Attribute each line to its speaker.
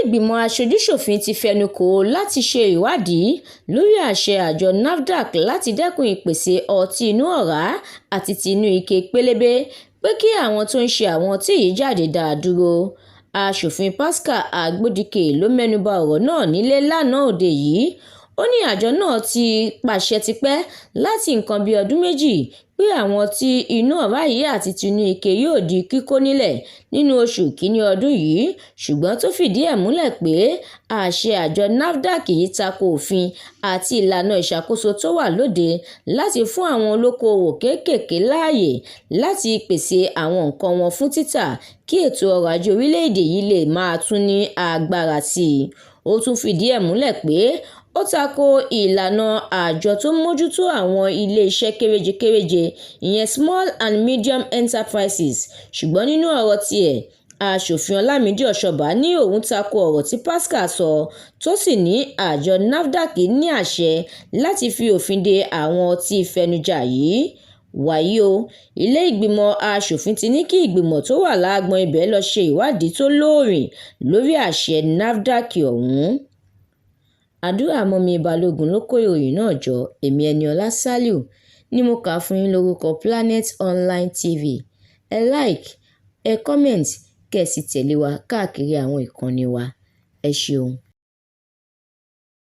Speaker 1: Ilé-ìgbìmọ̀ asojú-ṣòfin ti fẹnu kò láti ṣe ìwádìí lórí àṣẹ àjọ NAFDAC láti dẹ́kun ìpèsè ọtí inú ọ̀rá àti tinú ike pélébé pé kí àwọn tó ń ṣe àwọn ọtí yìí jáde dá a dúró. Aṣòfin Pascal Agbodike ló mẹ́nu ba ọ̀rọ̀ náà nílẹ̀ lánàá òde yìí. Ó ní àjọ náà ti pàṣẹ tipẹ́ láti nǹkan bíi ọdún 2 pé àwọn ọtí inú ọ̀rá yìí àti tinú ike yóò di kíkó nílẹ̀ nínú oṣù kínní ọdún yìí, ṣùgbọ́n tó fìdí ẹ̀ múlẹ̀ pé àṣẹ àjọ NAFDAC yìí tako òfin àti ìlànà ìṣàkóso tó wà lóde láti fún àwọn olókoòwò kéékèèké láàyè láti pèsè àwọn nǹkan wọn fún títà kí ètò ọrọ̀ ajé orílẹ̀-èdè yìí lè máa tún ní agbára sí i. Ó tún fìdí ẹ̀ múlẹ̀ pé ó tako ìlànà àjọ tó ń mójútó àwọn iléeṣẹ́ kéréje-kéréje, ìyẹn Small and Medium Enterprises. Ṣùgbọ́n nínú ọ̀rọ̀ tiẹ̀, Aṣòfin Olamide Ọ̀ṣọ́bà ní òun tako ọ̀rọ̀ tí Pascal sọ, tó sì ní àjọ NAFDAC ní àṣẹ láti fi òfin de àwọn ọtí fẹnujà yìí. Wàyí o, ilé-ìgbìmọ̀ aṣòfin ti ní kí ìgbìmọ̀ tó wà lágbọn ibẹ̀ lọ́ọ́ ṣe ìwádìí tó lóòrín lórí àṣẹ NAFDAC ọ̀hún. Àdúrà Mummy Balógun ló kó ìròyìn náà jọ. Èmi Eniola Saliu ni mo kà á fún yín lórúkọ Planet Online TV. Ẹ like, ẹ comment, kẹ́ ẹ sì tẹ̀lé wa káàkiri àwọn ìkànnì wa. Ẹ ṣeun.